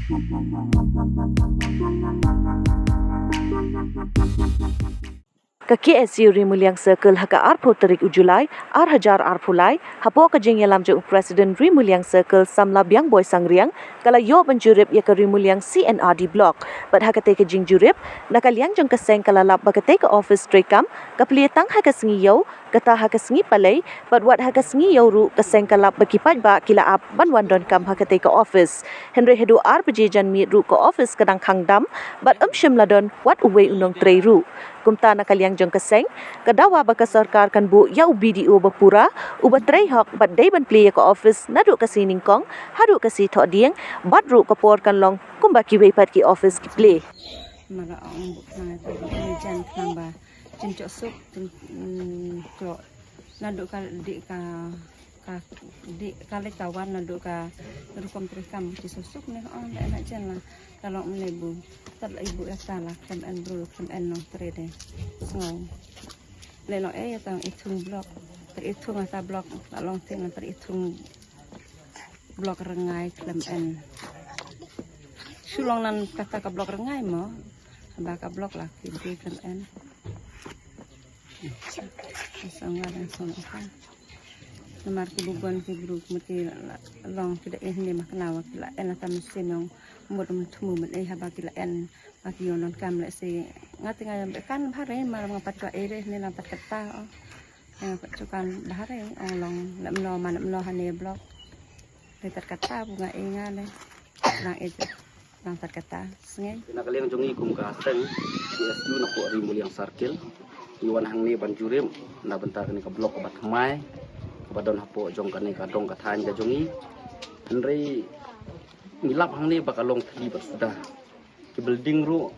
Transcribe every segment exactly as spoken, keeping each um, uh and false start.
Ka K S U Ri Muliang Circle ha ka arphew tarik u July, ar hajar arphew lai, hapoh ka jingïalam jong u President Ri Muliang Circle Samla Biangboi Sangriang, ka la ïoh ban jurip ïa ka Ri Muliang C and R D Block. Bad ha katei ka jingjurip, na ka liang jong ka seng ka la lap ba katei ka office treikam ka plie tang ha ka sngi ïew, kata ha ka sngi palei, bad wat ha ka sngi ïew ruh ka seng ka lap ba ki paidbah ki la ap ban wan donkam ha katei ka office. Hynrei haduh ar baje janmiet ruh ka office ka dang khang dam, bad ym shym la don wat uwei u nongtrei ruh. Kumta na ka liang jong ka seng, ka dawa ba ka sorkar kan buh ïa u B D O ba pura, uba trei hok bad dei ban plie ïa ka office naduh ka sngi nyngkong haduh ka sngi thohdieng, bad ruh ka por kan long kumba kiwei pat ki office ki plie. Mara ong buk na ta ni jan khang ba jin chok suk, jin, mm, chok naduh ka dih ka, ka dih ka leh ka wan naduh ka rukom treikam ki suk suk ne ong da na jan la. Ka long ne bu, tat la ibu ya ta la, khlem en bru, khlem en nongtrei de. Sngew. Le long eh ya ta i thung block. Ter i thung ta block, la long thing ter i thung block rngai khlem en. Shu long nan kata ka block rngai mo. Ba ka block la ki bru khlem en. Song wa dan song apa. Namar ki bubon ki bru mut ki la long ki da eh ne ma kna wa ki la en ta mesin yong mut mut thmu mut eh haba ki la en. Ba ki ïoh donkam lehse nga te nga ïa kan bha re, mar nga pat ka ere ne lang pat kata, oh. Nga pat tu kan bha re, ong long lem lo man lem lo hane block. Te tat kata bu nga e nga le. Lang e lang tat kata. Sngi. Na ka liang jong ngi kum ka seng C S U na pok Ri Muliang Circle. Ngi wan hangne ban jurip na bynta kane ka block kaba thymmai, kaba don hapoh jong kane ka dong ka thaiñ ka jong ngi. Hynrei ngi lap hangne ba ka long thylli bad suda. Ki building ruh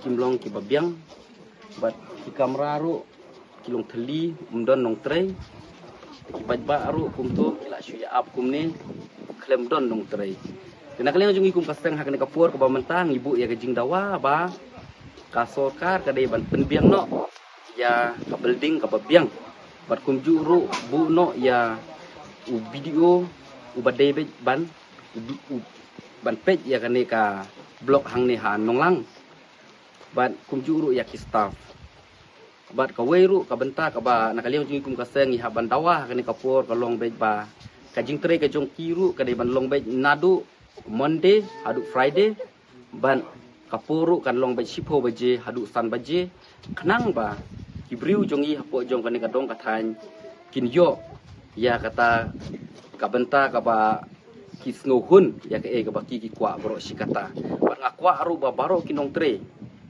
kim long kiba biang, bad ki kamra ruh ki long thylli, um don nongtrei. Ki paidbah ruh kumto ki la shu ïa ap kumne khlem don nongtrei. Te na ka liang jong ngi kum ka seng ha kane ka por kaba mynta ngi buh ïa ka jingdawa ba ka sorkar ka dei ban pynbiang noh ïa ka building kaba biang, bad kumjuh ruh buh noh ïa u B D O uba dei beit ban u, u, ban peit ïa kane ka block hangne ha Nonglang. Bad kumjuh ruh ïa ki staff. Bad kawei ruh ka bynta kaba na ka liang jong ngi kum ka seng ngi hap ban dawa ha kane ka por ka long beit ba ka jingtrei ka jong ki ruh ka dei ban long beit naduh Monday haduh Friday. Bad ka por ruh kan long beit shiphew baje haduh san baje. Khnang ba ki briew jong ngi hapoh jong kane ka dong ka thaiñ kin ïoh ïa kata ka bynta kaba ki sngewhun ïa kaei kaba ki ki kwah baroh shi katta. Bad nga kwah ruh ba baroh ki nongtrei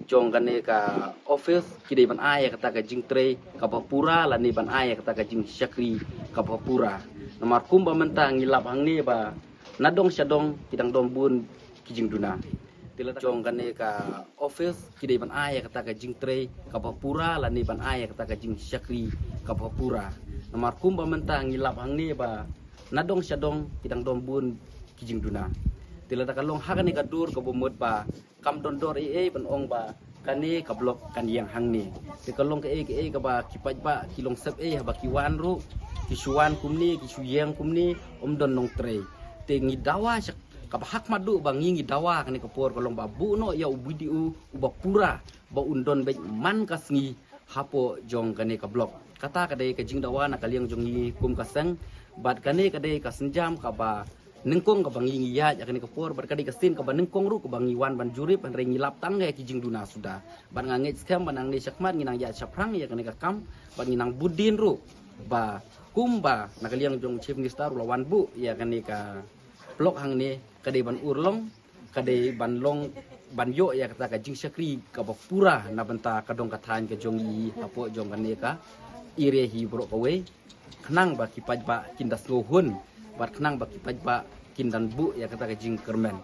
jong kane ka office ki dei ban ai ïa kata ka jingtrei kaba pura lane ban ai ïa kata ka jingshakri kaba pura. Namar kumba mynta ngi lap hangne ba na dong sha dong ki dang don bun ki jingduna. Te lada jong kane ka office ki dei ban ai ïa kata ka jingtrei kaba pura lane ban ai ïa kata ka jingshakri kaba pura. Namar kumba mynta ngi lap hangne ba na dong sha dong ki dang don bun ki jingduna. Te lada ka long ha kane ka dur kaba mut ba kam don dor ei ei ban ong ba kane ka block kan ïeng hangne. Te ka long kaei kaei kaba ki paidbah ki long sep ei haba ki wan ruh ki shu wan kumne ki shu ïeng kumne um don nongtrei. Te ngi dawa shak kaba hak madu ba ngi ngi dawa kane ka por ka long ba buh noh ïa u B D O uba pura ba un don beit man ka sngi hapoh jong kane ka block. Kata ka dei ka jingdawa na ka liang jong ngi kum ka seng. Bad kane ka dei ka sienjam kaba nyngkong kaba ngi ngi ïaid ha kane ka por bad ka dei ka sien kaba nyngkong ruh kaba ngi wan ban jurip hynrei ngi lap tang ïa ki jingduna suda. Bad nga ngeit skhem ba nangne shakhmat ngi nang ïaid shaphrang ïa kane ka kam bad ngi nang bud dien ruh ba kumba na ka liang jong Chief Minister u la wan buh ïa kane ka block hangne ka dei ban urlong ka dei ban long ban ïoh ïa kata ka jingshakri kaba pura na bynta ka dong ka thaiñ ka jong ngi hapoh jong kane ka area hi baroh kawei. Khnang ba ki paidbah kin da sngewhun bad khnang ba ki paidbah kin da buh ïa kata ka jingkyrmen.